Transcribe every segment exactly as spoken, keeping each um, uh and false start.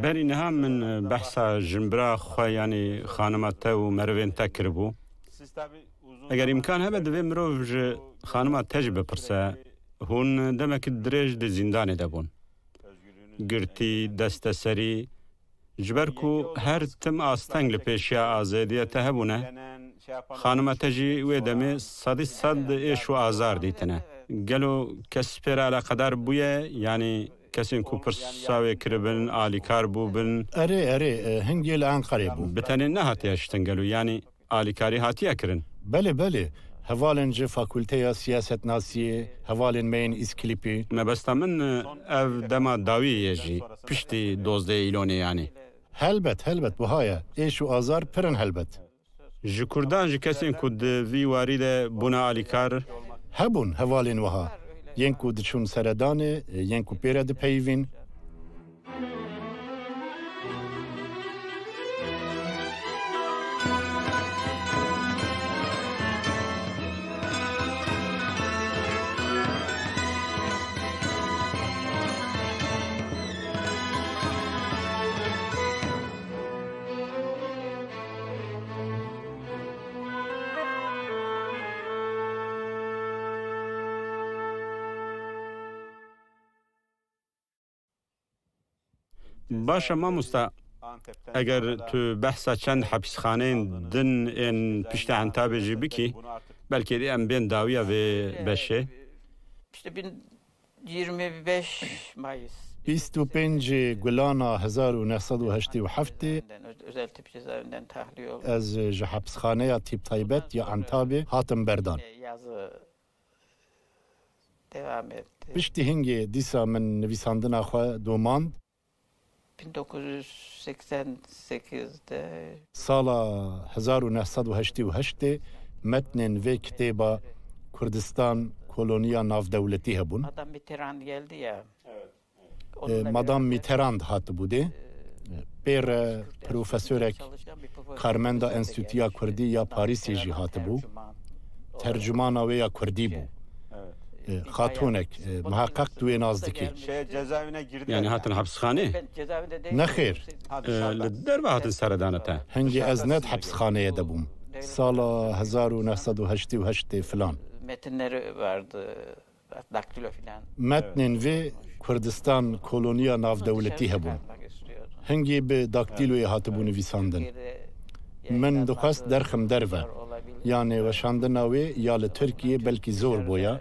Herî niha min behsa jinbira xwe, yanî xanima te û merivên te kiribû. Eger îmkan hebe, divê mirov ji xanima te jî bipirse, hûn demekî dirêj di zîndanê de bûn. Girtî, desteserî, ji ber ku her tim asteng li pêşiya azadiya te hebûne, xanima te jî wê demê sedî sed êş û azar dîtine. Gelo kes pê re eleqedar bûye, yanî kesên ku pirsa wê kiribin, alîkar bûbin? Erê, erê, e, hingê li Enqerê bû. Bi tenê nehatiye hiştin gelo, yanî alîkarî hatiye kirin? Belê, belê. Hevalên ji Fakulteya Siyasetnasiyê, hevalên me yên Îskilîpî. Mebesta min, e, ev dema dawiyê ye jî, piştî dozdeh Îlonê yanî. Helbet, helbet, wiha ye. Êş û azar pir in helbet. Ji Kurdan, ji kesên ku di vî warî de bûne alîkar? Hebûn hevalên wiha. Yên ku diçûn seredanê, yên ku pê re dipeyivîn. Baş e mamosta, eger tu behsa çend hepîsxaneyên din ên piştî Entabê jî bikî, belkî dê em bên dawiya vê beşê. İşte bin, yirmi beş Mayıs. Bîst û pêncê Gulana hezar û neh sed û heştê û heftê Cezaevinden, ö-, özel tip cezaevinden tahliye oldum. Ez ji hepsxaneya tîp taybet ya Entabê hatim berdan. E, yazı devam etti. Piştî hingê dîsa min nivîsandina xwe domand. Bin dokuz yüz seksen sekizde. Sala hezar û neh sed û heştê û heştê metnên vê kitêba Kurdistan, koloniya navdewletî hebûn. Madam Mitterrand geldi ya. E, Madam Mitterrand hatibû dê. Pê re profesorek karmenda Enstîtuya Kurdî ya Parîsê jî hatibû. Tercumana wê ya Kurdî bû. E, xatûnek, e, muheqeq tu wê nas dikî. Şey, cezaevine girdi. Yani hatin hapishane? Ne xêr. E, li derve hatin seredana te? Hingê ez ne di hepsxaneyê de bûm. Sala hezar û neh sed û heştê û heştê filan. Metinleri vardı. Daktilo filan. Metnên vê Kurdistan koloniya navdewletî hebûn. Hingî bi daktîloyê hatibû nivîsandin. Min dixwest derxim derve. Yanê weşandina wê ya li Tirkiyê belkî zor boya.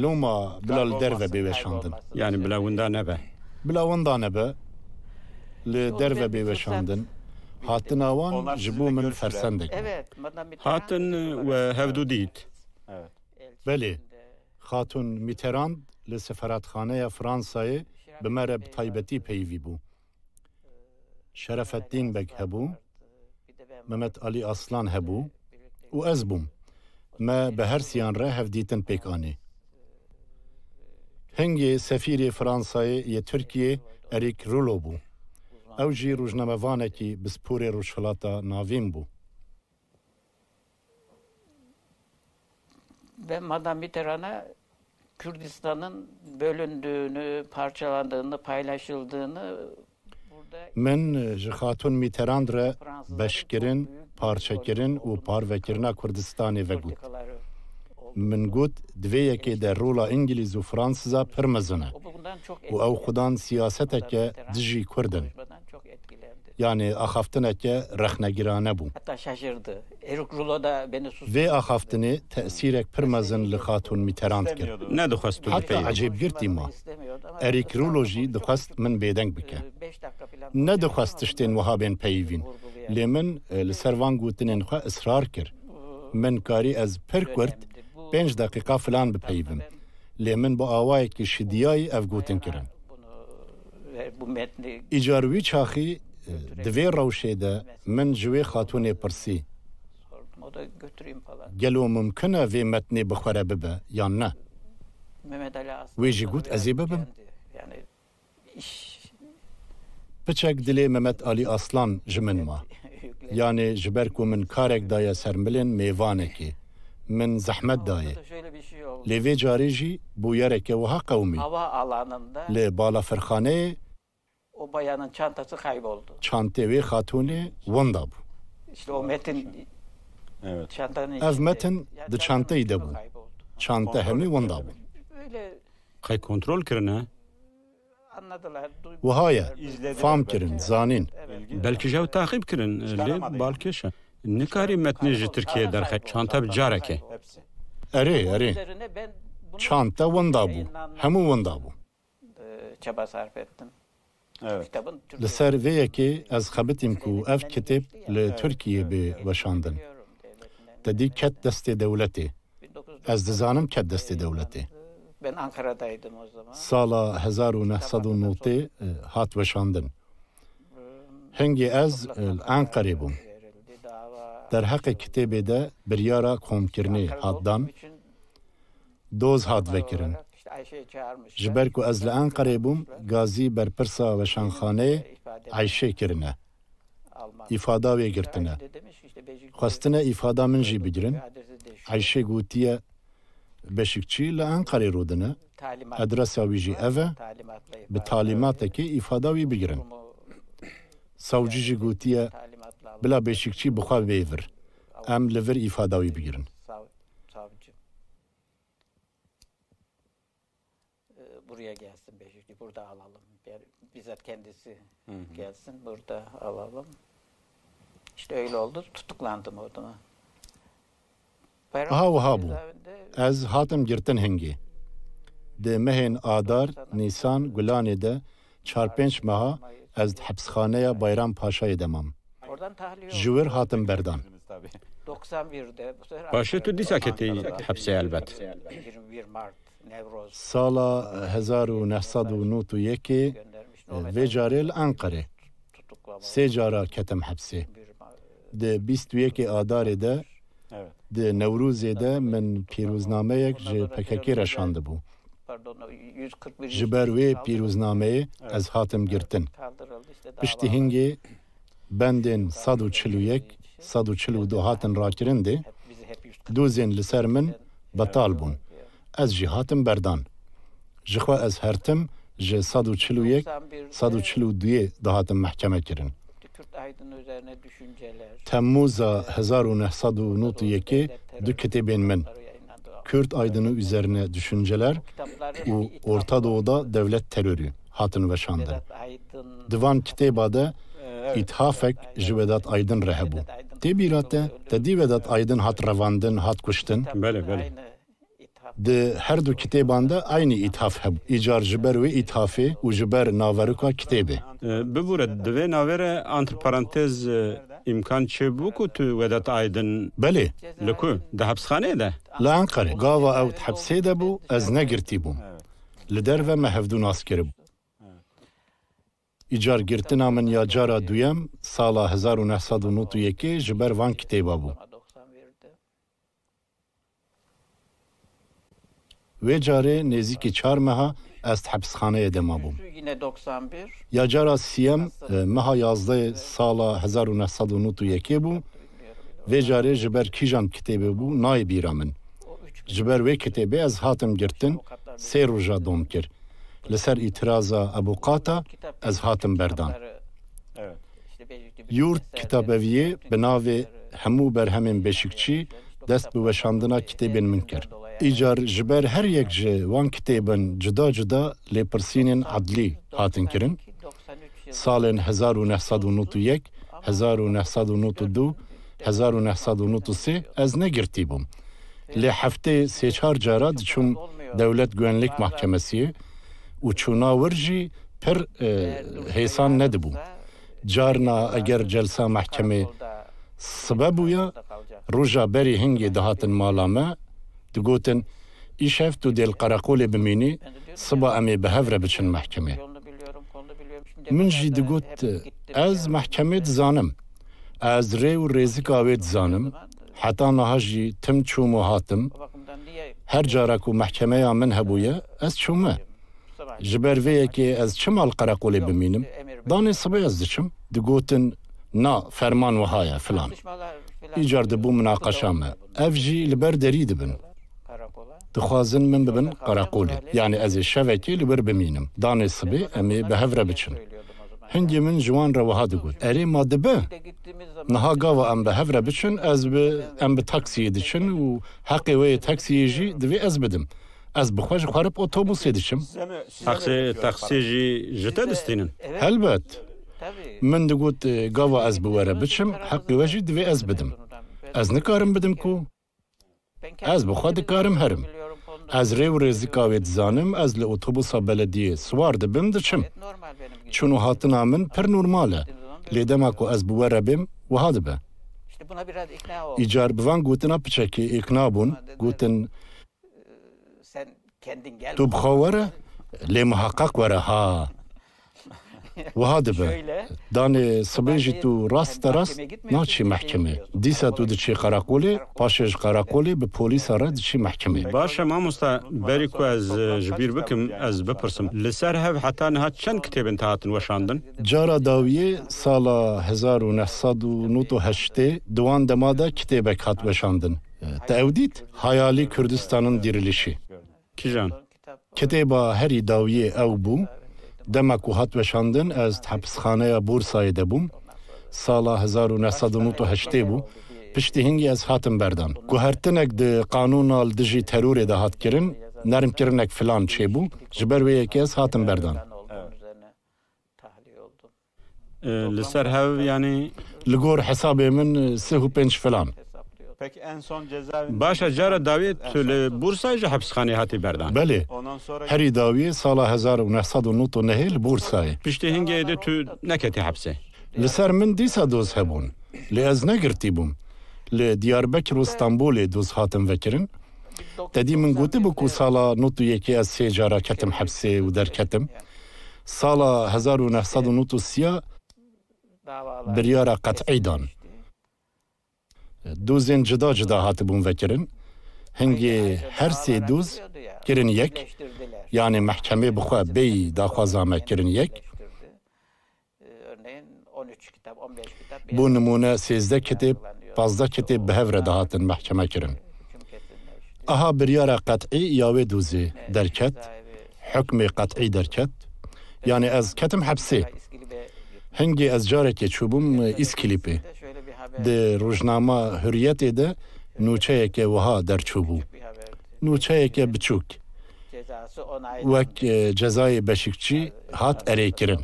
Loma bila li derve bê weşandin. Yani bila winda nebe. Bila winda nebe. Li derve bê weşandin. Hatina wan ji bo min fersendek bû. Hatin we hevdû dît. Belê. Xatûn Mitterrand li seferatxaneya Fransayê bi me re bi taybetî peyivî bû. Şerefeddîn Beg hebû, Mehmet Alî Aslan hebû û ez bûm. Me bi her siyan re hevdîtin pêk anî. Hingê sefîrê Fransayê yê Tirkiyê Erîk Rulo bû. Ew jî rojnamevanekî bi sporê Rojhilata Navîn bû. Ve Madam Mitterrand'a Kürdistan'ın bölündüğünü, parçalandığını, paylaşıldığını burada Min ji Xatûn Mitterrand re beşkirin, parçekirin û parvekirina Kurdistanê vegot. Min got, di vê yekê de rola Îngilîz û Fransiza pir mezin e û ew xudan siyaseteke dijî Kurd in. Yanê axaftineke rexnegirane bû. Hatta şaşırdı. Eruk Rulo da beni sus- Vê axaftinê tesîrek pir mezin li Xatûn Mitterrand kir. Nedixwest tu Heta bipeyivî. Ecêbgirtî ma. Erîk Rulo jî dixwest min bêdeng bike. Nedixwest tiştên wiha bên peyivîn. Lê min, e, li ser van gotinên xwe israr kir. Min karî ez pir kurt, pênc deqîqa filan bipeyivim. Lê min bi awayekî şidiyayî ev gotin kirin. Îcar wî çaxî, e, di vê rewşê de min ji wê xatûnê pirsî, Gelo mimkin e vê metnê bi xwe re bibe yan ne? Wê jî got, ez ê bibim. Piçek dilê Mehmet Alî Aslan ji min ma. Yanê ji ber ku min karek daye ser milên mêvanekê. Min zehmet daye. Lê vê carê jî bûyereke wiha qewimî. Li balafirxaneyê O bayanın çantası kayboldu. Çantê wê xatûnê winda bû. İşte o metin Evet. çantanın Ev içinde metin ya di çantayı çanteyî de bû. kayboldu. Çanta hemî winda bû. Öyle Qey kontrol kirine? anladılar, duydular. Wiha ye. Fam kirin, zanîn. Belkî ji ew taqîb kirin, lê balkêş e. Nikarî metnê ji Tirkiyeyê derxe, çanta bi carekê. Erê, erê. Üzerine ben bunu Çanta winda bû. yayınlanma- Hemû winda bû. e, çaba sarf ettim. Evet. Kitabın Li Türkçe ser vê yekê ez xebitîm ku ev kitêb li Tirkiyê bê weşandin. Te dî ket destê dewletê. Ez dizanim ket destê dewletê. Ben Ankara'daydım o zaman. Sala hezar û neh sed û notê, e, hat weşandin. Hingê ez, e, li Enqerê bûm. Derheqê kitêbê de biryara komkirinê hat dan. Doz hat vekirin. Ji ber ku ez li Enqerê bûm, gazî berpirsa weşanxaneyê Eyşê kirine. Îfada wê girtine. Xwestine îfada min jî bigirin. Eyşê gotiye, Beşikçî li Enqerê rûdine. Adresa wî jî ev e. Bi talîmatekê îfada wî bigirin. Savcî jî gotiye, bila Beşikçî bi xwe bê vir. Em li vir îfada wî bigirin. Savcı. E, buraya gelsin Beşikçi, burada alalım. Yani bizzat kendisi gelsin, burada alalım. İşte öyle oldu, tutuklandım orada. Aha wiha bû. Ez hatim girtin hingê. Di mehên Adar, Nîsan, Gulanê de çar pênc meha ez di hepsxaneya Bayram Paşayê de mam. Ji wir hatim berdan. Paşê tu dîsa ketî hepsê elbet. Sala hezar û neh sed û nod û yekê vê carê li Enqerê. Sê cara ketim hepsê. Di bîst û yekê Adarê de, Evet. di Newrozê de min pîroznameyek ji P K K re şandibû. Ji ber wê pîroznameyê ez hatim girtin. Piştî hingê bendên sed û çil û yek, sed û çil û du hatin rakirin dê, dozên li ser min betal bûn. Ez jî hatim berdan. Ji xwe ez her tim ji sed û çil û yek, sed û çil û duyê dihatim mehkeme kirin. Temmûza hezar û neh sed û nod û yekê du kitêbên min, Kürt aydını üzerine düşünceler û Orta Doğu'da devlet terörü hatin weşandin. Di van kitêba de îthafek ji Vedat Aydın re hebû. Tê bîra te, te dî Vedat Aydın hat revandin, hat kuştin? Belê, belê. Di her du kitêban de eynî îthaf hebû. Îcar ji ber wê îthafê û ji ber naveroka kitêbê. E, bibûre, di vê navê re, antre parantez, e, îmkan çêbû ku tu Vedat Aydın Belê. li ku? Di hepsxaneyê de? Li Enqerê. Gava ew di hepsê de bû, ez negirtî bûm. Li derve me hevdû nas kiribû. Îcar girtina min ya cara duyem, sala hezar û neh sed û nod û yekê ji ber van kitêba bû. Wê carê nêzîkî çar meha ez di hepsxaneyê de mabûm. Yine doksan bir. Ya cara siyem, e, meha yazdehê sala hezar û neh sed û nod û yekê bû. Vê carê ji ber kîjan kitêbê bû, nayê bîra min. Ji ber wê kitêbê ez hatim girtin, sê roja dom kir. Li ser îtiraza Ebû Qata ez hatim berdan. Evet. Yurt kitabeviyê bi navê Hemû berhemên Beşikçî dest bi weşandina kitêbên min kir. Îcar ji ber her yek ji wan kitêbin cuda cuda lêpirsînên edlî hatin kirin. Salên hezar û neh sed û nod û yek, hezar û neh sed û nod û du, hezar û neh sed û nod û sê ez negirtî bûm. Lê heftê sê çar cara diçûm Dewlet Güvenlik Mahkemesiyê û çûna wir jî pir, e, hêsan nedibû. Carna eger celsa mehkemê sibe bûya, roja berî hingê dihatin mala me, digotin, Îşev tu dê li qereqolê bimînî, siba em ê bi hev re biçin mehkemê. Min jî digot, Ez mehkemê dizanim. Ez rê û rêzika wê dizanim. Heta niha jî tim çûm û hatim. Her cara ku mehkemeya min hebûye, ez çûme. Ji ber vê yekê ez çima li qereqolê bimînim? Danê sibê ez diçim. Digotin, Na, ferman wiha ye, filan. Îcar dibû minaqeşa me. Ev jî li ber derî dibin. Dixwazin min bibin qereqolê. Yanî ez ê şevekê li wir bimînim. Danê sibê em ê bi hev re biçin. Hingê min ji wan re wiha digot, "Erê, ma dibe? Niha gava em bi hev re biçin, ez bi, em bi taksiyê diçin û heqê wê yê taksiyê jî divê ez bidim. Ez bi xwe ji xwe re bi otobusê diçim." Taksê, taksê jî ji te distînin? Helbet. Min digot, "Gava ez bi we re biçim, heqê we jî divê ez bidim. Ez nikarim bidim ku?" Ez bi xwe dikarim herim. Ez rê û rêzika wê dizanim, ez li otobusa belediyê siwar dibim, diçim. Çûn û hatina min pir normal e. Lê dema ku ez bi we re bêm, wiha dibe. Îcar bi van gotina piçekê êkna bûn, gotin, "Tu bi xwe were, lê muheqeq were ha." Wiha dibe. Danê sibê jî tu rast te rast naçî mehkemê. Dîsa tu diçî qereqolê, paşê ji qereqolê bi polîsa re diçî mehkemê. Baş e mamosta, berî ku ez, e, ji bîr bikim, ez bipirsim. Li ser hev heta niha çend kitêbên te hatin weşandin? Cara dawiyê sala hezar û neh sed û nod û heştê di wan dema de kitêbek hat weşandin. Te ew dît? Hayalî Kurdistanın Dirilişi. Kîjan? Kitêba herî dawiyê ew bû. Dema ku hat weşandin, ez di hepisxaneya Bursayê de bûm. Sala hezar û neh sed û nod û heştê bû. Piştî hingî ez hatim berdan. Guhertinek di qanûna li dijî terorê de hat kirin, nermkirinek filan çêbû. Ji ber wê yekê ez hatim berdan. E, li ser hev, yanî? Li gor hesabê min, e, sih û pênc filan. Peki en son cezaevinde... Baş e, cara dawiyê tu li Bursayê ji hepisxanê hatî berdan? Belê. Herî dawiyê sala hezar û neh sed û nod û nehê li Bursayê. Piştî hingê êdî tu neketî hepsê? Li ser min dîsa doz hebûn. Lê ez negirtî bûm. Li Diyarbekir û Stenbolê doz hatin vekirin. Te dî min gotibû ku sala nod û yekê ez sê cara ketim hepsê û derketim. Sala hezar û neh sed û nod û sî biryara qet'î dan. Dozên cida cida hatibûn vekirin. Hingê her sê doz kirin yek. Yanî mehkemê bi xwe bêyî daxwaza me kirin yek. Bo nimûne sêzdeh kitêb, pazdeh kitêb bi hev re dihatin mehkeme kirin. Aha biryara qet'î ya wê dozê derket, hukmê qet'î derket. Yanî ez ketim hepsê. Hingê ez carekê çûbûm Îskilîpê. Di rojnama Hurriyetê de nûçeyeke wiha derçûbû. Nûçeyeke biçûk. Wek, e, cezayê beşikçî hat erêkirin.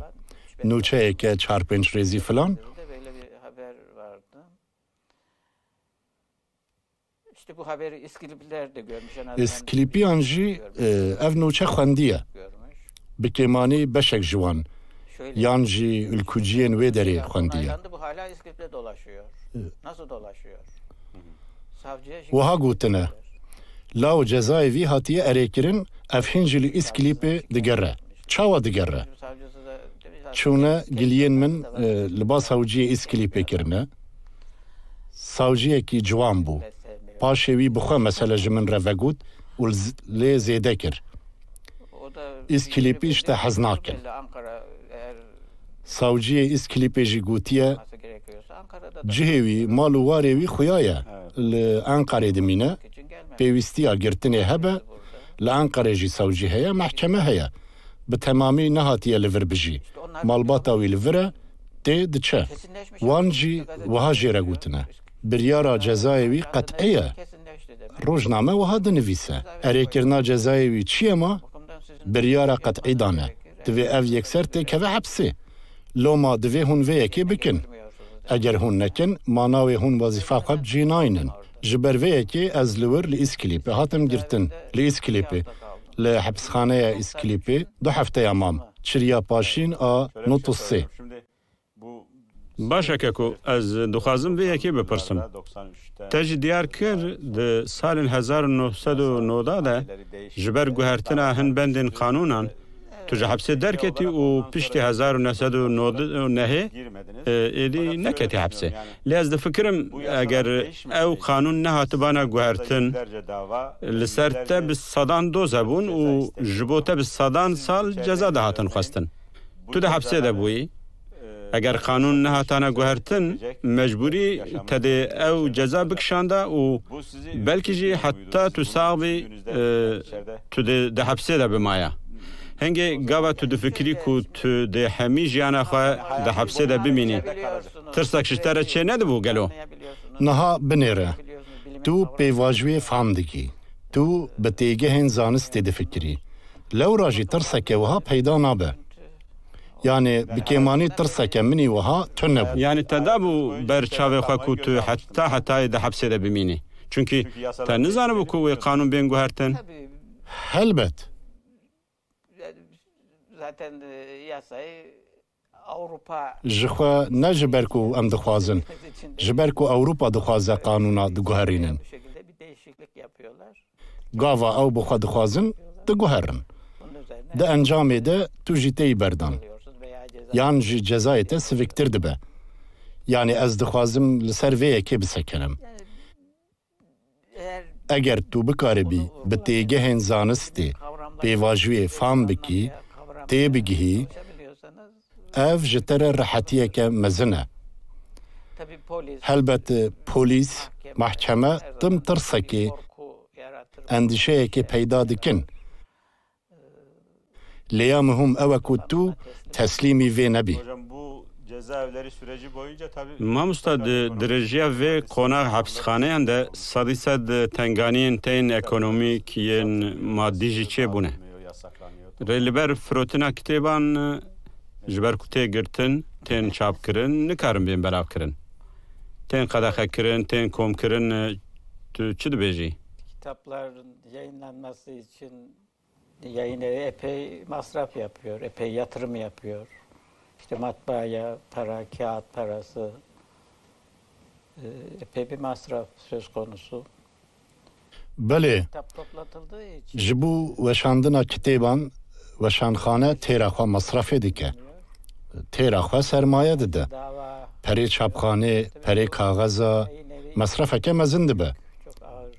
Nûçeyeke çar pênc rêzî filan. Îskilîpiyan jî, e, ev nûçe xwendiye. Bi kêmanî beşek ji wan. Yan jî ülküciyên wê derê xwendiye. Wiha gotine, law cezayê vî hatiye erêkirin, ev hîn jî li Îskilîpê digere. Çawa digere? Çûne giliyên min, e, li ba sawciyê Îskilîpê kirine. Sawciyekî ciwan bû. Paşê wî bi xwe mesele ji min re vegot û li z-, lê zêde kir. Îskilîpî ji te hez nakin. Sawciyê Îskilîpê jî gotiye, cihê wî, mal û warê wî xuya ye. Li Enqerê dimîne. Pêwîstiya girtinê hebe, li Enqerê jî sawcî heye, mehkeme heye. Bi temamî nehatiye li vir bijî. Malbata wî li vir e, tê diçe. Wan jî wiha jê re gotine. Biryara cezayê wî qet'î ye. Rojname wiha dinivîse. Erêkirina cezayê wî çi ye ma? Biryara qet'î dane. Divê ev yekser têkeve hepsê. Loma divê hûn vê yekê bikin. Eger hûn nekin, ma navê hûn wezîfa xwe bi cî naynin. Ji ber vê yekê ez li wir li Îskilîpê hatim girtin. Li Îskilîpê. Li hepisxaneya Îskilîpê du hefteya mam. Çiriya paşîn a nod û sê. Baş e keko, ez dixwazim vê yekê bipirsim. Te jî diyar kir, di salên hezar û neh sed û nod de ji ber guhertina hin bendên qanûnan, tu ji hepsê derketî û piştî hezar û neh sed û nod û nehê, e, êdî neketî hepsê. Lê ez difikirim, eger ew qanûn nehatibana guhertin, li ser te bi sedan doz hebûn û ji bo te bi sedan sal ceza dihatin xwestin. Tu di hepsê de bûyî. Eger qanûn nehatana guhertin, mecbûrî te dê ew ceza bikişanda û belkî jî heta tu sax bî, e, tu di, di hepsê de bimaya. Hingê gava tu difikirî ku tu dê hemî jiyana xwe di hepsê de bimînî, tirsek ji te re çê nedibû gelo? Niha binêre. Tu pêvajoyê fam dikî. Tu bi têgehên zanistê difikirî. Lewra jî tirseke wiha peyda nabe. Yanê bi kêmanî tirseke min î wiha tune bû. Yanî te dabû ber çavê xwe ku tu heta hetayê di hepsê de bimînî. Çünkü te nizanibû ku wê qanûn bên guhertin. Helbet. Zaten, e, yasayı Avrupa Ji xwe ne ji ber ku em dixwazin, ji ber ku Ewropa dixwaze qanûna diguherînin. Bu şekilde bir değişiklik yapıyorlar. Gava ew bi xwe dixwazin, diguherin. Bunun üzerine Di encamê de tu jî têyî berdan. Alıyorsunuz veya ceza Yan jî cezayê te siviktir dibe. Yanî ez dixwazim li ser vê yekê bisekinim. Eger tu bikaribî bi têgehên zanistê pêvajoyê fam bikî, tê bigihî, ev ji te re rehetiyeke mezin e. Helbet polîs, mahkeme tim tirsekê, endişeyekê peyda dikin. Lê ya muhim ew e ku tu teslîmî vê nebî. Hocam, bu cezaevleri süreci boyunca tabii Mamosta, di dirêjiya vê qonax hepsxaneyan de sedî sed tenganiyên tên ekonomîk yên madî jî çêbûne. Rê li ber firotina kitêban, ji ber ku tê girtin, tên çapkirin, nikarin bên belavkirin. Tên qedexekirin, tên komkirin, tu çi dibêjî? Kitapların yayınlanması için yayın evi epey masraf yapıyor, epey yatırım yapıyor. İşte matbaaya para, kağıt parası, e, epey bir masraf söz konusu. Belê, Kitap toplatıldığı için ji bo weşandina kitêban, weşanxane têra xwe mesrefê dike. Têra xwe sermaye dide. Perê çapxanê, perê kaxeza, mesrefeke mezin dibe.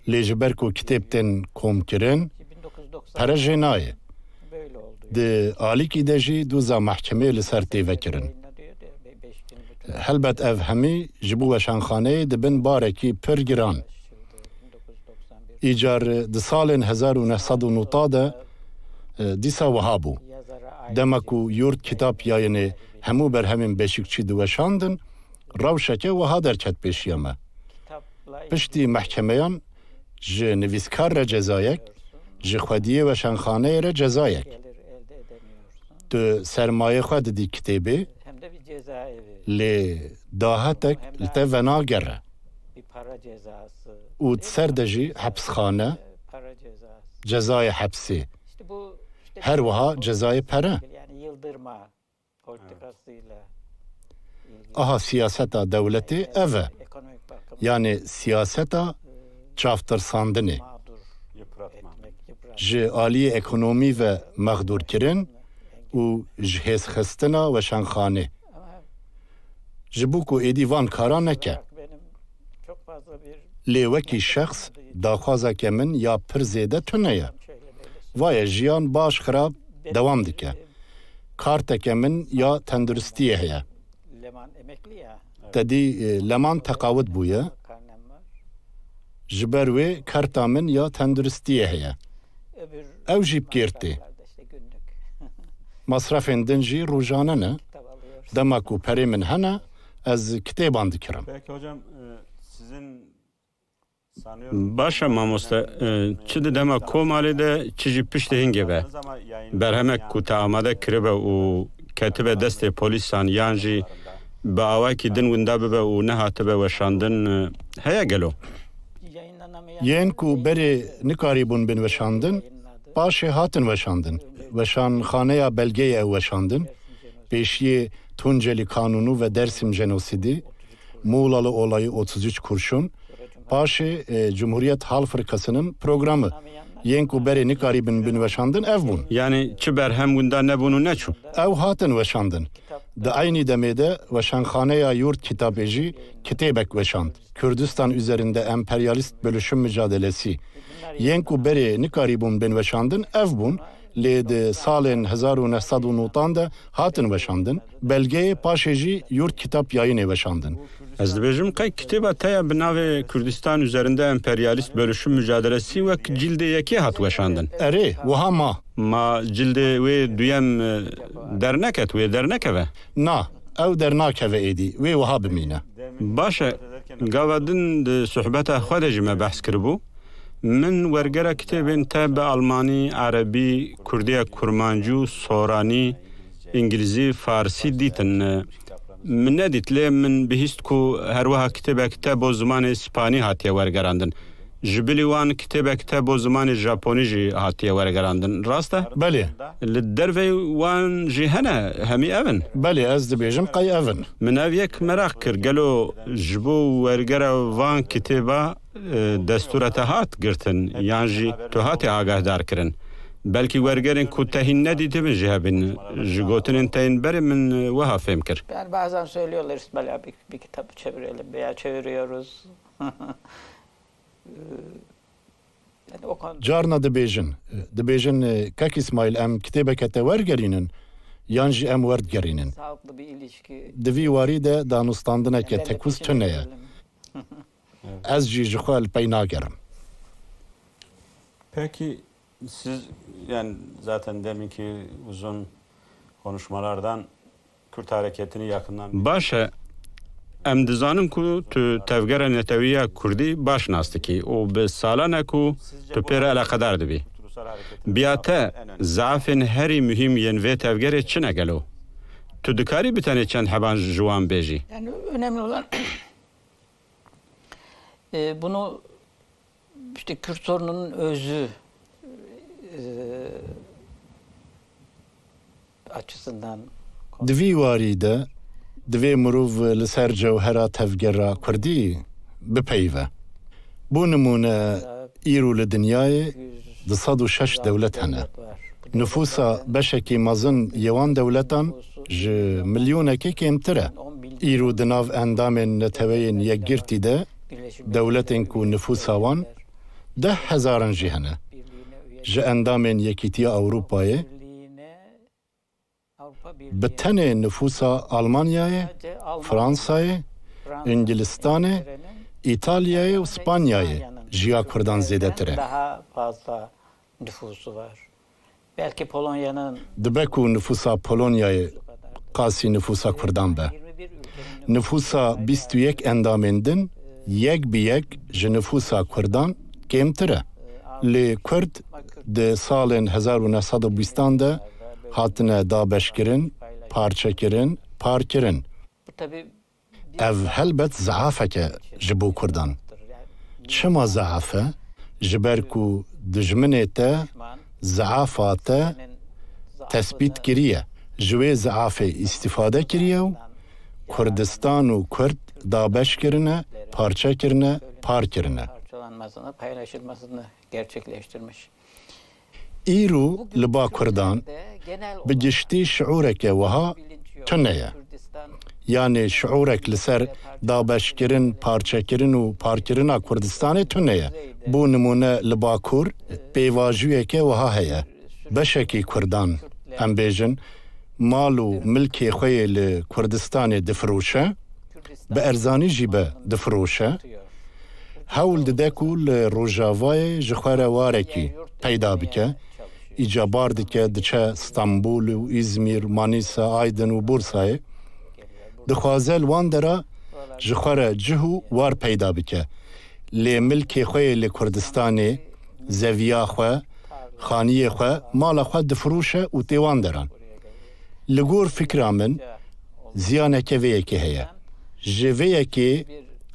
Lê ji ber ku kitêb tên komkirin, pere jê nayê. Di alîkî de jî doza mehkemê li ser tê vekirin. Helbet ev hemî ji bo weşanxaneyê dibin barekî pir giran. Îcar di salên hezar û neh sed û newta de, e, dîsa wiha bû. Dema ku Yurt Kitap Yayınê hemû berhemên Beşîkçî diweşandin, rewşeke wiha derket pêşiya me. Piştî mehkemeyan ji nivîskar re cezayek, ji xwediyê weşanxaneyê re cezayek. Tu sermayê xwe didî kitêbê, lê dahetek li te venagere. Û di ser de jî hepsxane, cezayê hepsê. Her wiha cezayê pere. Politikasıyla ilgili Aha siyaseta dewletê ev e. Ekonomik bakımdan, Yanê siyaseta çavtirsandinê. Mağdur etmek, yıpratmak. Ji aliyê ekonomî ve mexdûrkirin û ji hêzxistina weşanxanê. Ama Ji bo ku êdî van kara neke. Benim çok fazla bir Lê wekî şexs daxwazeke min ya pir zêde tune ye. Va ye jiyan baş xirab dewam dike. Karteke min ya tenduristiyê heye. Leman emekli ya. Te dî, e, Leman teqawit bûye. Karnem var. Ji ber wê karta min ya tenduristiyê heye. Öbür Ew jî bi kêr tê. Masraflarda işte günlük. Masrafên din jî rojane ne. Kitap alıyoruz. Dema ku perê min hene, ez kitêban dikirim. Peki hocam, e, sizin Baş e mamoste, e, çi di dema komalê de, çi jî piştî hingê ve. Berhemek ku te amade kiribe û ketibe destê polîsan yan jî bi awakî din winda bibe û nehatibe weşandin, e, heye gelo? Yên ku berê nikarîbûn bin weşandin, paşê hatin weşandin. Weşanxaneya belgeyê ew weşandin. Pêşiyê Tuncelî Kanûnû ve Dersim Jenosîdî, Muğlalı Olayı otuz üç Kurşun, paşê, e, Cumhuriyet Halk Fırkası'nın programı, yên ku berê nikarîbin bin weşandin ev bûn. Yani çi berhem winda nebûn û neçûn? Ew hatin weşandin. Di eynî demê de Weşanxaneya Yurt Kitabê jî kitêbek weşand. Kürdistan üzerinde emperyalist bölüşüm mücadelesi. Yên ku berê nikarîbûn bin weşandin ev bûn, lê di salên hezar û neh sed û newtan de hatin weşandin. Belgeyê paşê jî Yurt Kitap Yayınê weşandin. Ez dibêjim, qey kitêba te ya bi navê Kürdistan üzerinde emperyalist bölüşüm mücadelesi wek cildê yekê hat weşandin? Erê, wiha ma. Ma cildê wê duyem, e, derneket, wê dernekeve? Na, ew dernakeve êdî, wê wiha bimîne. Baş e, gava din di sohbeta xwe de jî me behs kiribû. Min wergera kitêbên te bi almanî, erebî, kurdiya kurmancî û soranî, îngilîzî, farsî dîtin. Min nedît, lê min bihîst ku her wiha kitêbek te bo zimanê spanî hatiye wergerandin. Ji bilî wan kitêbek te bo zimanê japonî jî hatiye wergerandin. Rast e? Belê. Li derveyî wan jî hene, hemî ev in? Belê, ez dibêjim qey ev in. Min ev yek meraq kir, gelo ji bo wergera van kitêba, e, destûra te hat girtin, yan jî tu hatî agahdar kirin? Belkî wergerên ku te hîn nedîtibin jî hebin. Ji gotinên te yên berê min, e, wiha fêm kir. Yani bazen söylüyorlar işte, "Böyle bir, bir kitap çevirelim veya çeviriyoruz." Yani o konuda Carna dibêjin, dibêjin, e, Kek Îsmaîl, em kitêbeke te wergerînin, yan jî em werdigerînin. Sağlıklı bir ilişki. Di vî warî de danûstandineke tekûz tune ye. Evet. Ez jî ji xwe li pey nagerim. Peki siz, yani zaten deminki uzun konuşmalardan Kürt hareketini yakından Baş e, em dizanin ku tu tevgera netewî ya kurdî baş nas dikî û bi salan e ku tu pê re eleqedar dibî. Biya te, zafên herî muhîm yên vê tevgerê çi ne gelo? Tu dikarî bi tenê çend heban ji wan bêjî? Yani önemli olan, e, bunu işte Kürt sorununun özü, e, açısından Di vî warî de divê mirov li ser cewhera tevgera kurdî bipeyive. Bo nimûne, îro li dinyayê du sed û şeş dewlet hene. Nifûsa beşekî mezin yê wan dewletan ji milyonekê kêmtir e. Îro di nav endamên Neteweyên Yekgirtî de dewletên ku nifûsa wan deh hezaran jî hene. Ji endamên Yekîtiya Ewropayê bi tenê nifûsa Almanyayê, Fransayê, Îngilistanê, Îtalyayê û Spanyayê ji ya Kurdan zêdetir e. Daha fazla nüfusu var. Belki Polonya'nın Dibe ku nifûsa Polonyayê qasî nifûsa Kurdan be. Nifûsa bîst û yek endamên din yek bi yek ji nifûsa Kurdan kêmtir e. Lê Kurd di salên hezar û neh sed û bîstan de hatine dabeşkirin, parçekirin, parkirin. Ev helbet zeafek e ji bo Kurdan. Çima zeaf e? Ji ber ku dijminê te zeafa te tespît kiriye, ji wê zeafê îstîfade kiriye û Kurdistan û Kurd dabeş kirine, parçe kirine, par kirine. Parçalanmasını, paylaşılmasını gerçekleştirmiş. Îro li ba Kurdan bi giştî şiûreke wiha tune ye. Yanê şiûrek li ser dabeşkirin, parçekirin û parkirina Kurdistanê tune ye. Bo nimûne li Bakur pêvajoyeke wiha heye. Beşekî Kurdan, em bêjin, mal û milkê xwe yê li Kurdistanê difiroşe, bi erzanî jî be difiroşe, hewl dide ku li Rojavayê ji xwe re warekî peyda bike, îca bar dike diçe Stenbul û Îzmîr, Manîsa, Aydin û Bursayê. Dixwaze li wan dera ji xwe re cih û war peyda bike. Lê milkê xwe yê li Kurdistanê, zeviya xwe, xaniyê xwe, mala xwe difiroşe û tê wan deran. Li gor fikra min, ziyaneke vê yekê heye. Ji vê yekê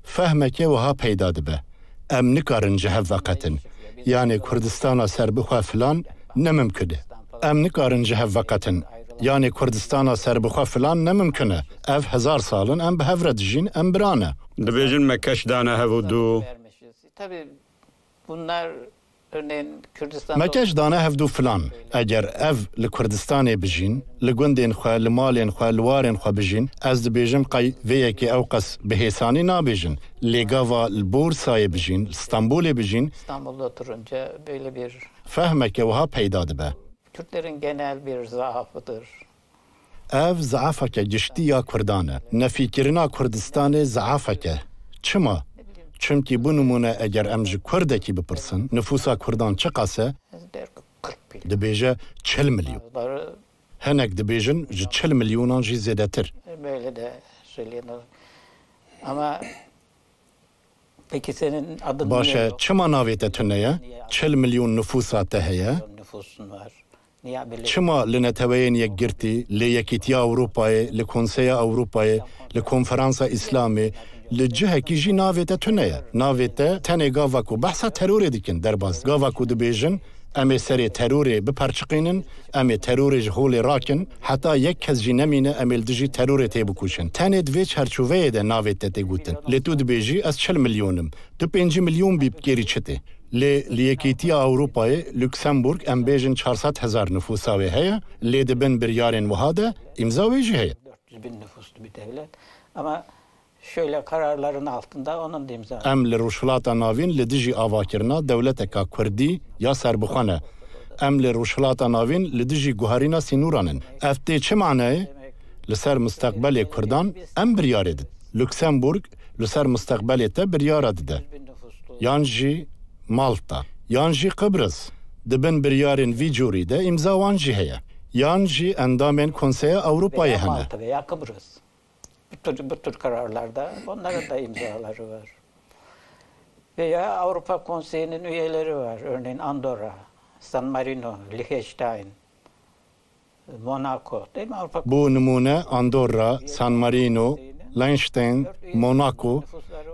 fehmeke wiha peyda dibe. Em nikarin ji hev veqetin. Yanê Kurdistana serbixwe filan ne mimkun e. Em nikarin ji hev veqetin. Yanê Kurdistana serbixwe filan ne mimkun e. Ev hezar sal in em bi hev re dijîn, em bira ne. Dibêjin me keş dane hev û dû. Tabii bunlar örneğin Kürdistan'da Me keş dane hevdû filan. Eger ev li Kurdistanê bijîn, li gundên xwe, li malên xwe, li warên xwe bijîn, ez dibêjim qey vê yekê ew qas bi hêsanî nabêjin. Lê gava li Bursayê bijîn, li Stenbolê bijîn, İstanbul'da oturunca böyle bir fehmeke wiha peyda dibe. Kürtlerin genel bir zaafıdır. Ev zeafeke giştî ya Kurdan e. Nefîkirina Kurdistanê zeafek e. Çima? Çimkî, bo nimûne, eger em ji Kurdekî bipirsin, nifûsa Kurdan çiqas e? Dibêje çil milyon. Hinek dibêjin ji çil milyonan jî zêdetir. Baş e, çima navê te tune ye? Çil milyon nifûsa te heye. Çima li Neteweyên Yekgirtî, li Yekîtiya Ewropayê, li Konseya Ewropayê, li Konferansa Îslamê, li cihekî jî navê te tune ye? Navê te tenê gava ku behsa terorê dikin derbas. Gava ku dibêjin, em ê serê terorê biperçiqînin, em ê terorê ji holê rakin, heta yek kes jî nemîne em ê li dijî terorê têbikoşin. Tenê di vê çarçoveyê de navê te tê gotin. Lê tu dibêjî, ez çil milyon im. Tu pêncî milyon bî, bi kêrî çi tê? Lê li Yekîtiya Ewropayê, Luksemburg, em bêjin çar sed hezar nifûsa wê heye, lê di bin biryarên wiha de îmza wê jî heye. Dört yüz bin nüfuslu bir devlet. Ama şöyle kararların altında onun da imza. Em li Rojhilata Navîn li dijî avakirina dewleteka kurdî ya serbixwe ne. Em li Rojhilata Navîn li dijî guherîna sînoran in. Ev tê çi manayê? Li ser misteqbelê kurdan em biryarê didin. Luksemburg li ser misteqbelê te biryara dide. Yan jî Malta, yan jî Qibris. Di bin biryarên vî cûrî de îmza wan jî heye. Yan jî endamên Konseya Ewropayê hene. Malta veya Kıbrıs. Bu tür, bu tür kararlarda onların da imzaları var. Veya Avrupa Konseyi'nin üyeleri var. Örneğin Andorra, San Marino, Liechtenstein, Monaco, değil mi? Avrupa Bo nimûne, Andorra, San Marino, Liechtenstein, Monaco,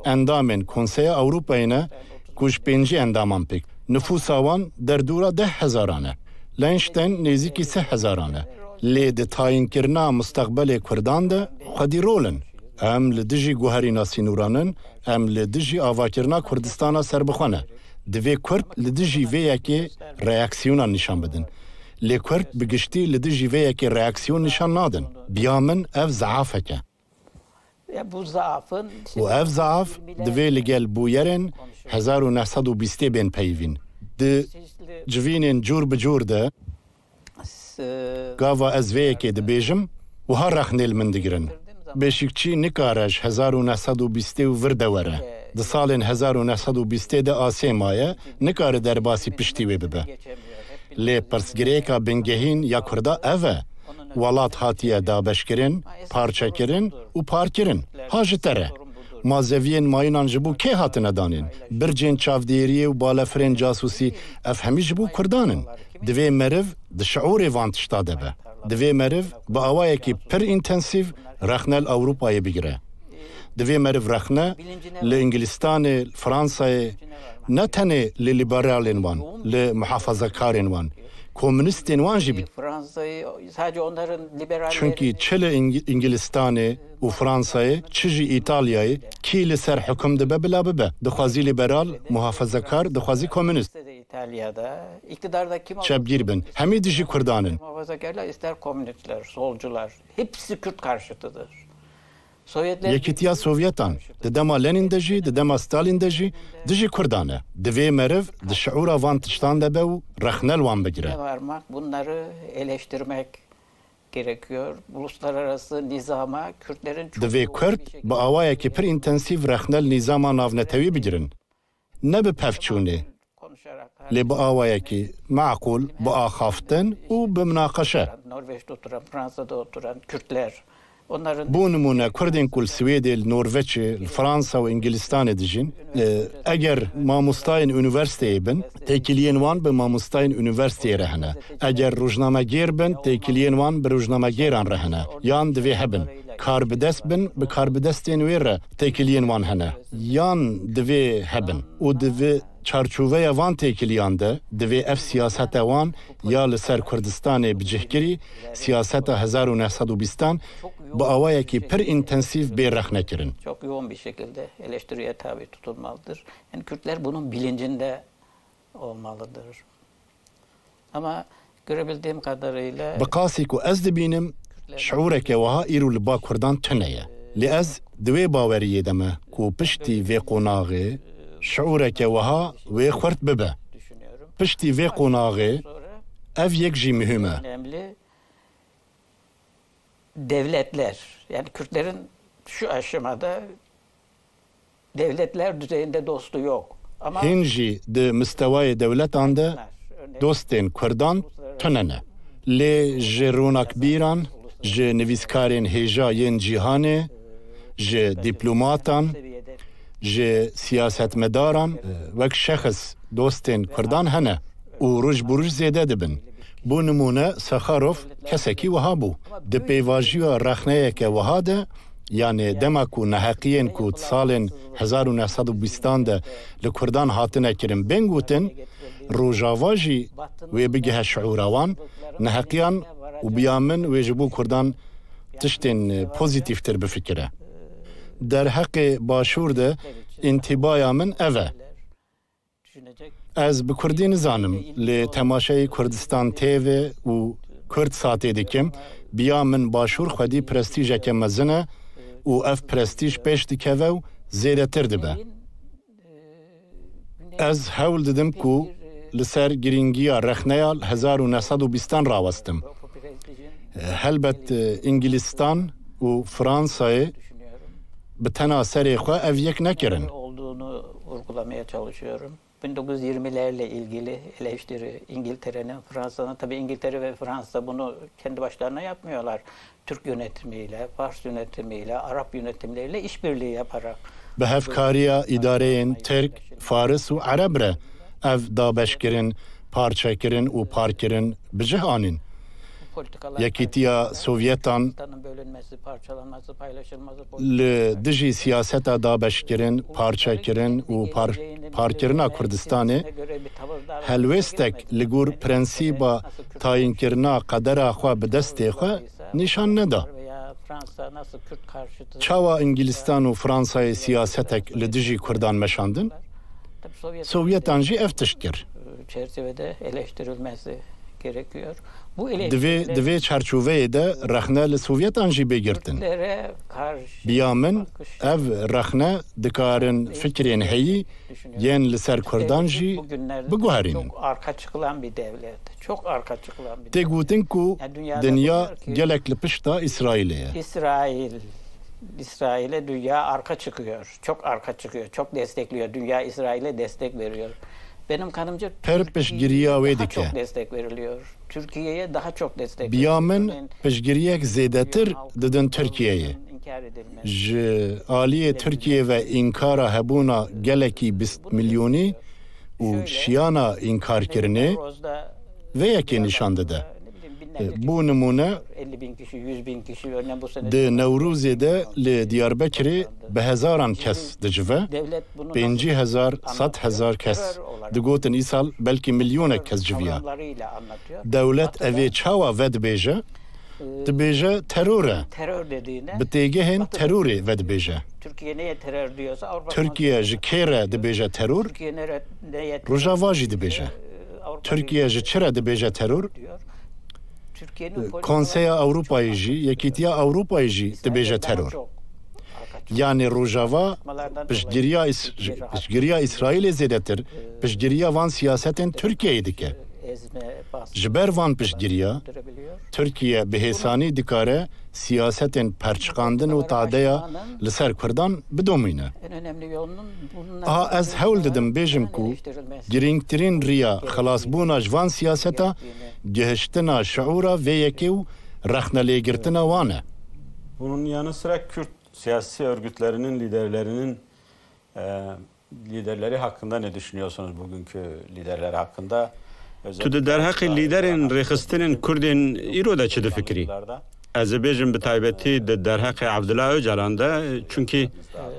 endamên Konseya Ewropayê ne ku ji pêncî endaman pêk. Nifûsa wan derdora deh hezaran e. Liechtenstein nêzîkî sê hezaran e. Lê di tayinkirina misteqbelê kurdan de xwedî rol in. Em li dijî guherîna sînoran in, em li dijî avakirina Kurdistana serbixwe ne. Divê Kurd li dijî vê yekê reaksiyona nîşan bidin. Lê Kurd bi giştî li dijî vê yekê reaksiyon nîşan nadin. Biya min ev zeafek e. Ya bu zaafın Û ev zaaf divê li gel bûyerên hezar û neh sed û bîstê bên peyivîn. Di civînên cûr bi cûr de, gava ez vê yekê dibêjim, wiha rexnê li min digirin. Beşîkçî nikare ji hezar û neh sed û bîstê û vir de were. Di salên hezar û neh sed û bîstê de asê maye, nikare derbasî piştî wê bibe. Lê pirsgirêka bingehîn ya Kurda ev e. Welat hatiye dabeşkirin, parçekirin û parkirin. Ha ji te re. Malzeviyên mayînan ji bo kê hatine danîn? Bircên çavdêriyê û balefirên casûsî, ev hemî ji bo Kurdan in. Divê meriv di şiûrê van tişta de be. Divê meriv bi awayekî pir întensîv rexne li Ewropayê bigire. Divê meriv rexne li Îngilistanê, li Fransayê, ne tenê li lîberalên wan, li muhafezekarên wan, komunîstên wan jî bigire. Fransa'yı sadece onların liberalleri Çunkî çi li Îng-, Îngilistanê û Fransayê, çi jî Îtalyayê, kî li ser hikum dibe bila bibe, dixwazî lîberal, muhafezekar, dixwazî komunîst. İtalya'da iktidarda kim olursa Çepgîr bin, hemî dijî Kurdan in. Muhafazakarlar, ister komünistler, solcular, hepsi Kürt karşıtıdır. Sovyetler Yekîtiya Sovyetan, di dema Lenin de jî, di dema Stalin de jî, dijî Kurdan e. Divê meriv di şiûra van tiştan de be û rexne li wan bigire. Varmak, bunları eleştirmek gerekiyor. Uluslararası nizama Kürtlerin çok Divê yoğun Kurd bir şekilde bi awayekî pir întensîv rexne li nîzama navnetewî bigirin. Ne bi pevçûnê, lê bi awayekî meqûl, bi axaftin û bi minaqeşe. Norveç'te oturan, Fransa'da oturan Kürtler, onların Bo nimûne, Kurdên ku li Swêdê, li Norveçê, li Fransa û Îngilistanê dijîn, e, eger mamostayên unîversîteyê bin, têkiliyên wan bi mamostayên unîversîteyê re hene. Eger rojnamegêr bin, têkiliyên wan bi rojnamegêran re hene. Yan divê hebin. Karbidest bin, bi karbidestên wê re têkiliyên wan hene. Yan divê hebin. Û di vê çarçoveya van têkiliyan de divê ev siyaseta wan ya li ser Kurdistanê bicihkirî, siyaseta hezar û neh sed û bîstan, bi awayekî pir întensîv bê rexnekirin. Çok yoğun bir şekilde eleştiriye tabi tutulmalıdır. Yani Kürtler bunun bilincinde olmalıdır. Ama görebildiğim kadarıyla Bi qasî ku ez dibînim, şiûreke wiha îro li ba Kurdan tune ye. Lê ez di wê baweriyê de me ku piştî vê qonaxê şiûreke wiha wê xurt bibe. Piştî vê qonaxê ev yek jî muhîm e. Önemli devletler, yani Kürtlerin şu aşamada devletler düzeyinde dostu yok. Ama Hîn jî di mistewayê dewletan de dostên Kurdan tune ne. Lê ji ronakbîran, ji nivîskarên hêja yên cîhanê, ji dîplomatan, ji siyasetmedaran, wek şexs dostên Kurdan hene û roj bi roj zêde dibin. Bo nimûne, Saxarov kesekî wiha bû. Di pêvajoya rexneyeke wiha de, yanê dema ku neheqiyên ku di salên hezar û neh sed û bîstan de li Kurdan hatine kirin bên gotin, Rojava jî wê bigihe şiûra wan, neheqiyan û biya min wê ji bo Kurdan tiştên pozîtîftir bifikire. Derheqê Başûr de întîbaya min ev e. Ez bi kurdî nizanim, lê temaşeyê Kurdistan T V û Kurdsatê dikim, biya min Başûr xwedî prestîjeke mezin e û ev prestîj pêş dikeve û zêdetir dibe. Ez hewl didim ku li ser girîngiya rexneya hezar û neh sed û bîstan rawestim. Helbet, Îngilîstan û Fransayê bi tena serê xwe ev yek nekirin. olduğunu vurgulamaya çalışıyorum. bin dokuz yüz yirmilerle ilgili eleştiri İngiltere'nin, Fransa'nın, tabii İngiltere ve Fransa bunu kendi başlarına yapmıyorlar. Türk yönetimiyle, Fars yönetimiyle, Arap yönetimleriyle işbirliği yaparak Bi hevkariya îdareyên Tirk, Faris û Ereb re ev dabeşkirin, parçekirin û parkirin bi cih anîn. Yekîtiya Sovyetan Vatanın bölünmesi, parçalanması, paylaşılması li dijî siyaseta dabeşkirin, parçekirin û par-, parkirina Kurdistanê helwêstek li gor prensîba tayînkirina qedera xwe bi destê xwe nîşan neda. veya Fransa nasıl Kürt karşıtı Çawa Îngilîstan û Fransayê siyasetek li dijî Kurdan meşandin? Sovyetan jî ev tişt kir. çerçevede eleştirilmesi gerekiyor. Bu Di vê, di vê çarçoveyê de rexne li Sovyetan jî bê girtin. eleştirilere karşı Biya min ev rexne dikarin fikrên heyî yên li ser Kurdan jî biguherînin. Çok arka çıkılan bir devlet. Çok arka çıkılan bir Tê gotin ku dinya gelek li pişta Îsraîlê ye. İsrail, İsrail'e dünya arka çıkıyor. Çok arka çıkıyor. Çok destekliyor. Dünya İsrail'e destek veriyor. Benim kanımca Pir piştgiriya wê daha dike. Çok destek veriliyor. Türkiye'ye daha çok destek Biya min veriliyor. piştgiriyek zêdetir didin Tirkiyeyê. İnkar edilmez. Ji aliyê Tirkiyê ve înkara hebûna gelekî bîst milyonî û şiyana înkarkirinê vê yekê nîşan dide. Bo nimûne, elli bin kişi, yüz bin kişi örneğin bu sene di Newrozê de li Diyarbekirê bi hezaran kes dicive, pêncî hezar, sed hezar kes digotin, îsal belkî milyonek kes civiya. Rakamlarıyla anlatıyor. Dewlet evê çawa vedibêje? Dibêje teror e. Terör dediğine Bi têgehên terorê vedibêje. Türkiye neye terör diyorsa Avrupa Tirkiye ji kê re dibêje teror? Türkiye nere, neye Rojava jî dibêje. Avrupa Tirkiye ji çi re dibêje teror? diyor. Türkiye'nin politikası Konseya Ewropayê jî, Yekîtiya Ewropayê jî dibêje teror. Yanê Rojava piştgiriya Îs-, piştgiriya Îsraîlê zêdetir, piştgiriya van siyasetên Tirkiyeyê dike. Ji ber van piştgiriya, Tirkiye bi hêsanî dikare siyasetên perçiqandin û tadeya li ser Kurdan bidomîne. En önemli yolunun bunun Aha ez hewl didim bêjim ku girîngtirîn riya xelasbûna ji van siyaseta gihiştina şiûra vê yekê û rexnelêgirtina wan e. Bunun yanı sıra Kürt siyasi örgütlerinin liderlerinin e, liderleri hakkında ne düşünüyorsunuz, bugünkü liderler hakkında? Tu di derheqê lîderên rêxistinên Kurdên îro de çi difikirî? Ez ê bêjim bi taybetî di derheqê Abdullah Ocalan de, çunkî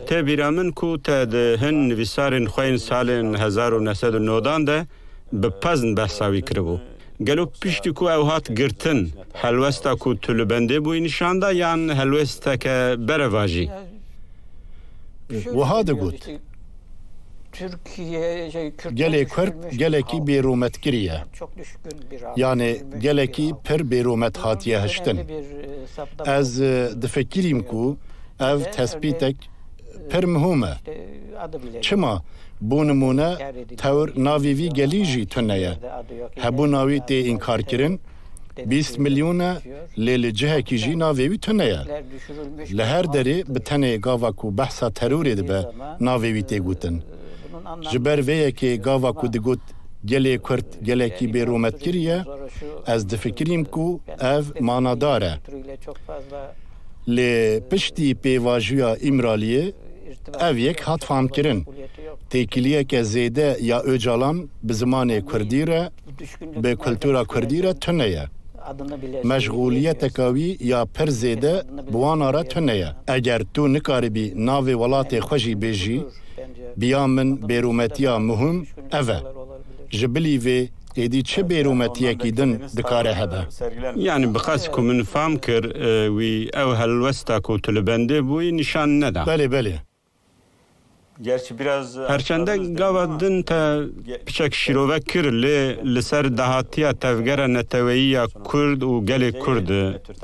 tê bîra min ku te di hin nivîsarên xwe yên salên hezar û neh sed û newdan de bi pezn behsa wî kiribû. Gelo piştî ku ew hat girtin, helwesta ku tu li bendê bûyî nîşan da yan helwêsteke berevajî? Wiha digot, Gelê Kurd gelekî bêrûmet kiriye. Yanê gelekî pir bêrûmet hatiye hiştin. Ez e, difikirîm ku ev tespîtek pir muhim e. Çima? Bo nimûne tewr navê vî gelî jî tune ye. Hebûna wî tê înkarkirin, bîst milyon e, lê li cihekî jî navê wî tune ye. Li her derê bi tenê gava ku behsa terorê dibe navê wî tê gotin. Ji ber vê yekê gava ku digot Gelê Kurd gelekî bêrûmet kiriye, ez difikirîm ku ev manadar e. Lê piştî pêvajoya Îmraliyê ev yek hat famkirin. Têkiliyeke zêde ya Ocalan bi zimanê kurdî re, bi kultura kurdî re tune ye. Meşxûliyeteka wî ya pir zêde bi wan re tune ye. Eger tu nikaribî navê welatê xwe jî bêjî, biya min bêrûmetiya muhim ev e. Ji bilî vê êdî çi bêrûmetiyekî din dikare hebe? Yani bi qas ku min fam kir, e, wî ew helwesta ku tu li bendê bûyî nîşan neda. Belê, belê. Perçende gava din te piçek şîrove kir, lê li ser dahatiya tevgera neteweyî ya Kurd û gelê Kurd,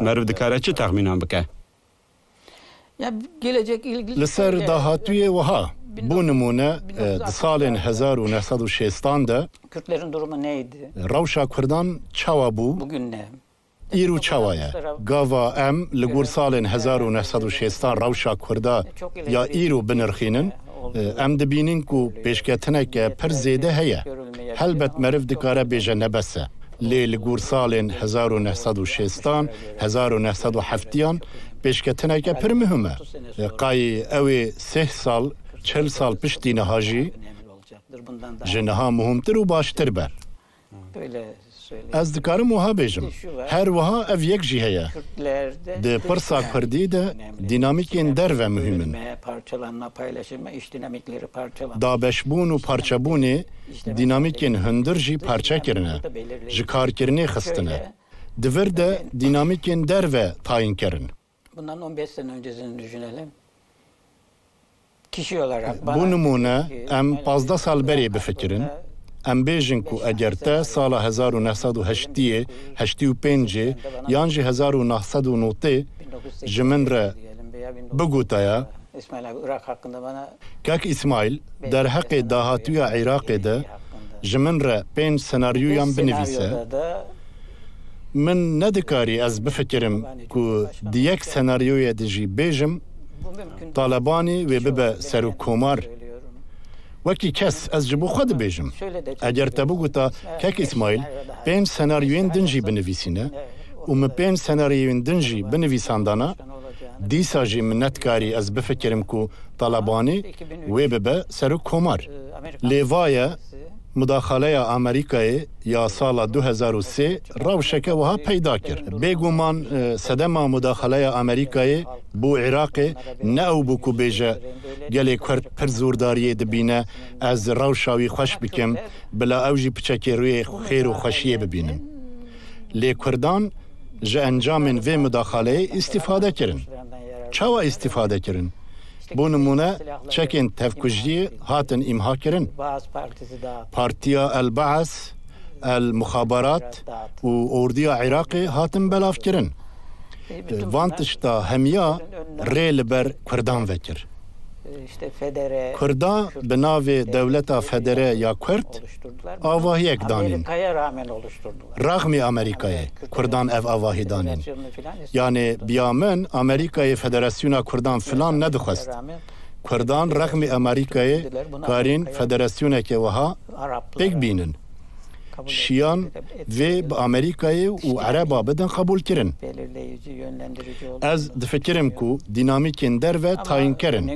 meriv dikare çi texmînan bike? Li ser dahatûyê wiha, bû nimûne, e, di salên hezar û neh sed û şêstan de rewşa Kurdan çawa bû? Îro çawa ye? Gava em li gor salên hezar û neh sed û şêstan rewşa Kurda ya îro binirxînin, em dibînin ku pêşketineke pir zêde heye. Helbet meriv dikare bêje ne bes e. Lê li gor salên hezar û neh sed û şêstan, hezar û neh sed û heftiyan pêşketineke pir muhim e. Qayî ew ê sih sal, çil sal piştî niha jî ji niha muhimtir û baştir be. Ez dikarim wiha bêjim, her wiha ev yek jî heye. Di pirsa kurdî de dînamîkên derve muhîm in. Dabeşbûn û parçebûnê dînamîkên hundir jî parçe kirine, ji karkirinê xistine. Di vir de dînamîkên derve tayîn kirin. Bundan on beş sene öncesini düşünelim. Kişi olarak bana... Bo nimûne, em pazdeh sal berê bifikirin. Em bêjin ku eger te sala hezar û neh sed û heştiyê, heştî û pêncê yan jî hezar û neh sed û notê ji min re bigotaya, Kek Îsmaîl, derheqê dahatûya Iraqê de ji min re pênc senaryoyan binivîse. Min nedikarî ez bifikirim ku di yek senaryoyê de jî bêjim, Talebanî wê bibe serokkomar. Wekî kes ez ji bo xwe dibêjim. Eger te bigota, Kek Îsmaîl, pênc senaryoyên din jî binivîsîne û min pênc senaryoyên din jî binivîsandana, dîsa jî min nedikarî ez bifikirim ku Talebanî wê bibe serokkomar. Lê va ye, mudaxaleya Amerîkayê ya sala du hezar û sê rewşeke wiha peyda kir. Bêguman, e, sedema mudaxaleya Amerîkayê bo Iraqê ne ew bû ku bêje, gelê Kurd pir zordariyê dibîne, ez rewşa wî xweş bikim, bila ew jî piçekê rûyê xêr û xweşiyê bibînin. Lê Kurdan ji encamên vê mudaxaleyê îstîfade kirin. Çawa îstîfade kirin? Bo nimûne, çekên tevkujiyê hatin îmha kirin. Partiya El Baas, El Muxabarat û ordiya Iraqê hatin belavkirin. Van tişta hemiya rê li ber Kurdan vekir. Kurda bi navê Dewleta Federe ya Kurd avahiyek danîn. Rexmî Amerîkayê Kurdan ev avahî danîn. Yanê biya min Amerîkayê Federasyona Kurdan filan nedixwest. Kurdan rexmî Amerîkayê karîn federasyoneke wiha pêk bînin. Şiyan vê bi Amerîkayê û Ereba bidin qebûlkirin. Ez difikirim ku dînamîkên derve tayînker in,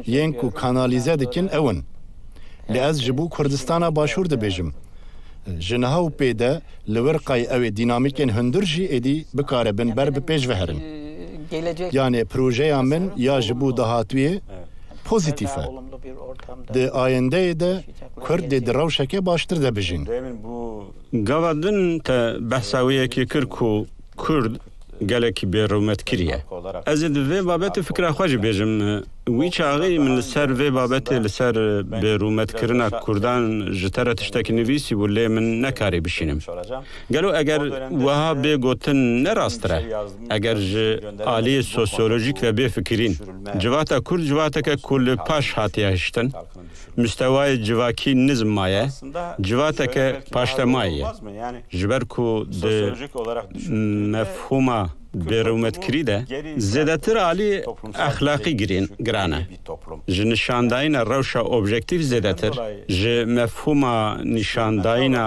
yên ku kanalîze dikin ew in. Lê ez ji bo Kurdistana Başûr dibêjim. Ji niha û pê de li wir qey ew ê dînamîkên hundir jî êdî bikaribin ber bi pêş ve herin. Yanê projeya min ya ji bo dahatûyê pozîtîf e. Di ayendeyê de Kurd dê di rewşeke baştir de bijîn. Gava din te behsa wê yekê kir ku Kurd gelekî bêrûmet kiriye. Ez ê di vê babetê fikra xwe jî bêjim. Wî çaxê min li ser vê babetê, li ser bêrûmetkirina Kurdan ji te re tiştekî nivîsî bû, lê min nekarî bişînim. Gelo eger wiha bê gotin ne rasttir e? Eger ji aliyê sosyolojîk ve bê fikirîn, civata Kurd civateke ku li paş hatiye hiştin, mustewayê civakî nizm maye, civateke paştemayî ye. Ji ber ku di sosyolojik olarak düşündüğünde mefhûma bêrûmetkirî de zêdetir alî exlaqî girîn, giran e. Ji nîşandayîna rewşa objektîf zêdetir, ji mefhûma nîşandayîna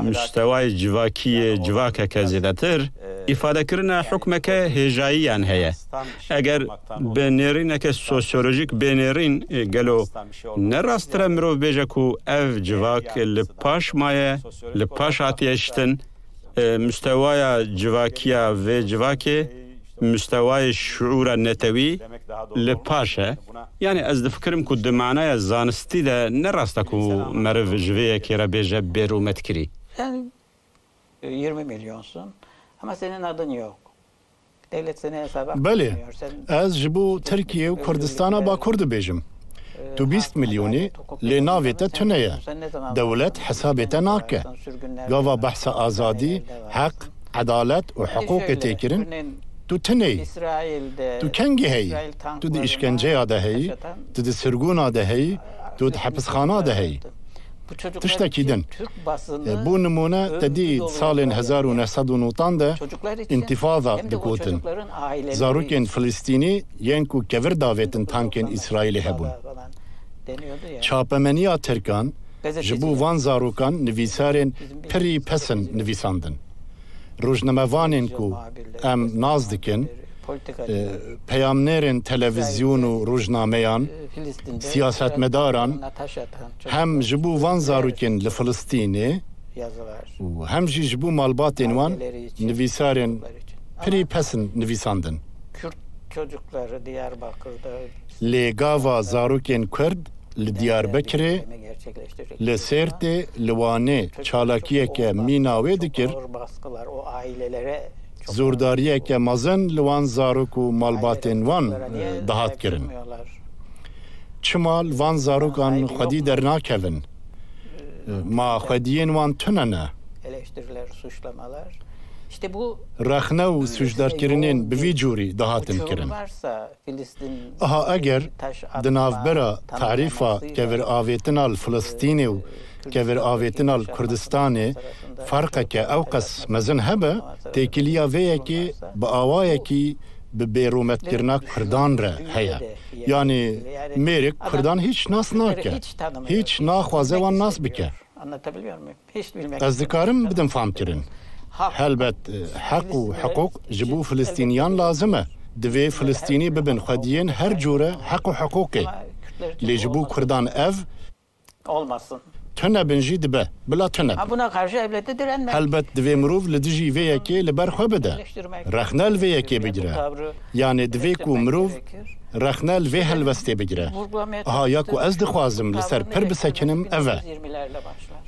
mustewayê civakî yê civakeke zêdetir, îfadekirina hukmeke hêjayiyan heye. Eger bi nêrîneke sosyolojîk bê nêrîn, gelo ne rasttir e mirov bêje ku ev civak li paş maye, li paş hatiye şitin, e, mustewaya civakiya vê civakê, mustewayê şuûra netewî li paş e. Yani ez difikirim ku di manaya zanistî de ne rast e ku meriv ji vê yekê re bêje bêrûmetkirî. Sen yirmi milyonsun ama senin adın yok. Devlet seni hesaba Belê, katmıyor. Sen ez ji bo Tirkiye û Kurdistana Bakur dibêjim. Tu bîst milyonî, lê navê te tune ye. Dewlet hesabê te nake. Gava behsa azadî, heq, edalet û hiqûqê tê kirin, tu tune yî. Tu kengî heyî? Tu di îşkenceya de heyî, tu di sirgûna de heyî, tu di hepisxana de heyî. Tiştekî din. E, bo nimûne, te dî salên hezar û neh sed û newdan de întîfada dikotin. Zarokên Filistînî yên ku kevir davêtin tankên Îsraîlê hebûn. Çapemeniya Tirkan ji bo van zarokan nivîsarên pirî pesin nivîsandin. Rojnamevanên ku em nas dikin, e, peyamnêrên televîzyon û rojnameyan, siyasetmedaran, hem ji bo van zarokên li Filistînê û hem jî ji bo malbatên wan nivîsarên pirî pesin nivîsandin. Kürt çocukları Diyarbakır'da Lê gava zarokên Kurd li Diyarbekirê, li Sêrtê, li Wanê çalakiyeke mîna wê dikir, zordariyeke mezin li wan zarok û malbatên wan, e, dihat kirin. Çima li van zarokan xwedî dernakevin? E, ma xwediyên wan tune ne? Rexne û sûcdarkirinên bi vî cûrî dihatin kirin. Aha, eger di navbera tarîfa keviravêtina li Filistînê û keviravêtina li Kurdistanê ferqeke ewqas mezin hebe, têkiliya vê yekê bi awayekî bi bêrûmetkirina Kurdan re heye. Yanî mêrik Kurdan hîç nas nake, hîç naxwaze wan nas bike. Ez dikarim bidim famkirin. Helbet, e, heq û hiqûq ji bo Filistîniyan lazim e. Divê Filistînî bibin xwediyên her cûre heq û hiqûqê. Lê ji bo Kurdan ev tune bin jî dibe. Bila tune bin. Helbet divê mirov li dijî vê yekê li ber xwe bide. Rexne li vê yekê bigire. Yanê divê ku mirov rexne li vê helwestê bigire. Aha ya ku ez dixwazim li ser pir bisekinim ev e.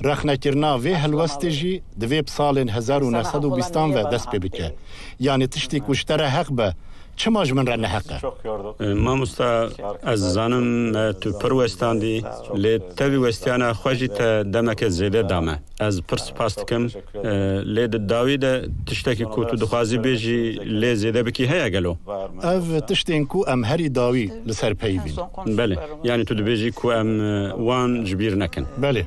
Rexnekirina vê helwestê jî divê bi salên hezar û neh sed û bîstan ve dest pê bike. Yanê tiştê ku ji te re heq be, çima ji min re neheq e? E, mamosta, ez zanim, e, tu pir westandî, lê tevî westiyana xwe jî te demeke zêde dame. Ez pir spas dikim. E, lê di dawî de tiştekî ku tu dixwazî bêjî lê zêde bikî heye gelo? Ev tiştên ku em herî dawî li ser peyivîn. Belê, yanî tu dibêjî ku em, e, wan ji bîr nekin. Belê.